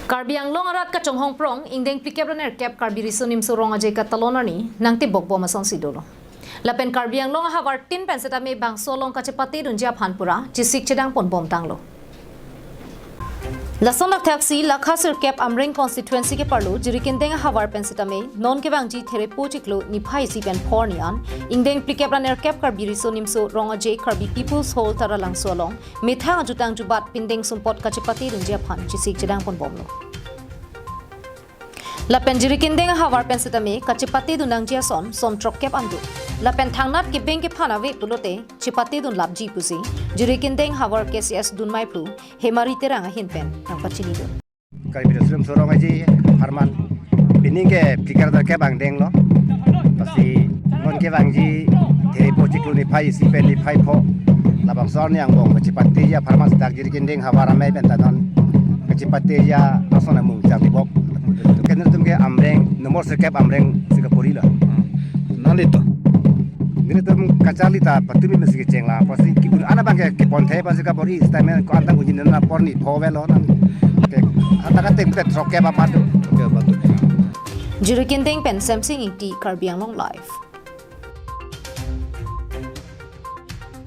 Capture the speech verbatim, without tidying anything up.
Karbi Anglong arat kachonghong prong, ingdeng phlikep ra nerkep Karbi Riso Nimso Rong Aje katalon arni nangtibok bom asonsi dolo. Lapen Karbi Anglong ahavar tin pen setame bangso along kachepate dunji aphan pura chesik chedang pon bomtanglo. Lason athak si lakha sirkep Amreng constituency ke-arlo Jirikindeng ahavar pen setame non kevangji Therepo chiklo niphai isi pen phor arni an ingdeng phlikep ra nerkep Karbi Riso Nimso Rong Aje Karbi People's Hall Taralangso along methang ajutang jubat pindeng sumpot kachepate dunji aphan chesik chedang pon bomlo. Lapen Jirikindeng ahavar pen setame kachepate dun nangji ason son throkkep an do. Lapen thangnat kebeng kephan ave pulote chepate dun lapji pusi Jirikindeng havar K C S dunmai phlu Hemari Terang ahin pen nangpachini dun. Karbi Riso Nimso Rong Aje apharman pining ke phlikep ra nerkep angdeng lo. Lasi non kevangji Therepo chiklo niphai isi pen niphai pho labangso arni angbong kachepateji apharman dak Jirikindeng havar amei pen ta non kachepateji ason amung chang tibok. Ke nelitum ke Amreng, nomor sirkep Amreng si kapori lo. Nanglitum? Nelitum kacharli ta patumi mesi kecheng la, pasi ki-un an abang ke kepon the pasi kapori, sitame ko-an ta unji nena porni pho avelo nang. Ke, anta kate ke throkkep apat do. Throkkep apat do. Jirikindeng pen Semsing Ingti, Karbi Anglong Live.